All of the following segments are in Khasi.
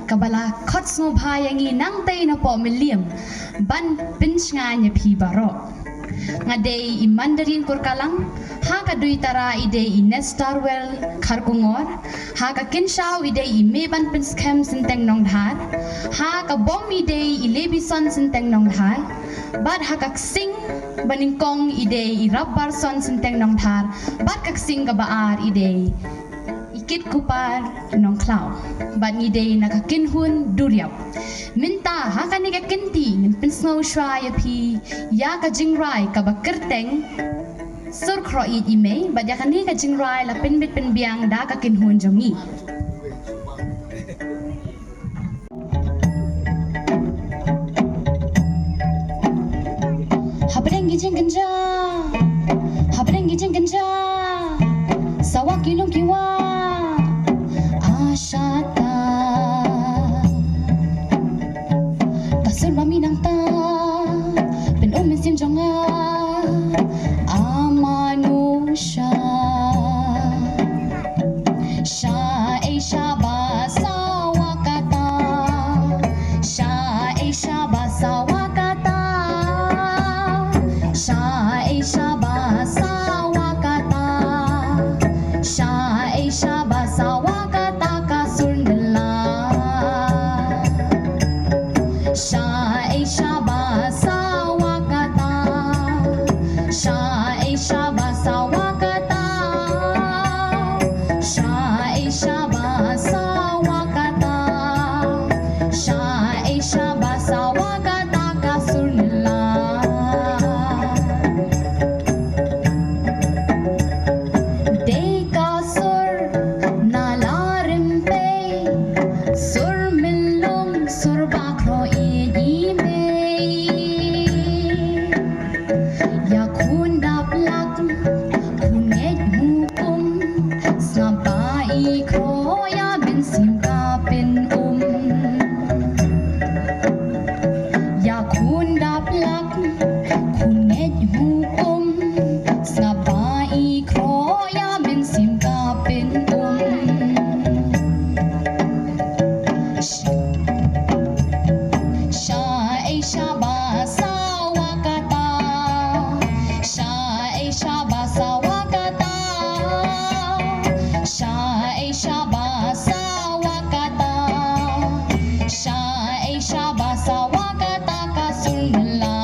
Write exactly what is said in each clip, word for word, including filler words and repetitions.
kaba la khot sngewbha ïa ngi nangtei napoh Mylliem ban pynshngaiñ ïa phi baroh. Nga dei i Mandarin Kurkalang, ha ka Duitara i dei i Nestorwell Kharkongor, ha ka Kynshaw i dei i Mebanpynskhem Synteng Nongdhar, ha ka Bom i dei i Lebison Synteng Nongdhar, bad ha ka Ksing banyngkong i dei i Rapbarson Synteng Nongdhar, bad ka Ksing kaba ar i dei i Kitkupar Nongkhlaw. Bad ngi dei na ka Kynhun Duriap. Mynta ha kane ka kynti ngin pynsngew shwa ïa phi ïa ka jingrwai kaba kyrteng Sur Khroh Ïeit I Mei, bad ïa kane ka jingrwai la pynbit pynbiang da ka kynhun jong ngi. Hapdeng ki jingkynja, hapdeng ki jingkynja, sawa ki lum ki wah, ashata. Ka sur ba mi nangta, pynum mynsiem jong nga, a manusia. Sha ei sha ba sawa kata. Sha ei sha ba sawa kata. Sha ei sha ba sawa kata. Sha ei sha ba sawa kata ka sur nylla. Sha ei sha ba sawa kata. Sha ei sha ba sawa kata. Sha ei sha ba sawa kata. Sha ei sha ba sawa kata ka sur nylla. Dei ka sur na la rympei, sur myllung, sur ba khroh ïeit i mei. Ïa khun dap lak, khun ngeit hukum, sngap ba i khroh ïa mynsiem ka pynum. Ïa khun dap lak, khun ngeit hukum, sngap ba i khroh ïa mynsiem ka pynum. Sha ei sha ba sawa kata. Sha ei sha ba sawa kata. Sha ei sha ba sawa kata. Sha ei sha ba sawa kata ka sur nylla.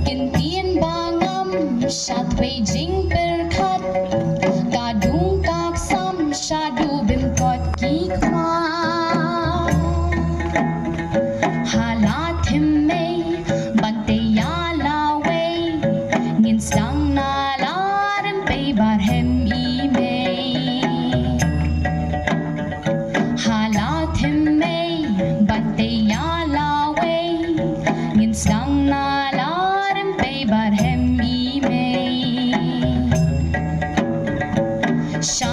Kin tieng ba ngam sha thwei jingpyrkhat. Ka dung ka ksam shaduh bym kot ki khmat. Ha la thim mei ban tei ïa lawei, ngin sdang na la rympei ba rhem i mei. Ha la thim mei ban tei ïa lawei, ngin sdang na la rympei ba rhem i mei. Sha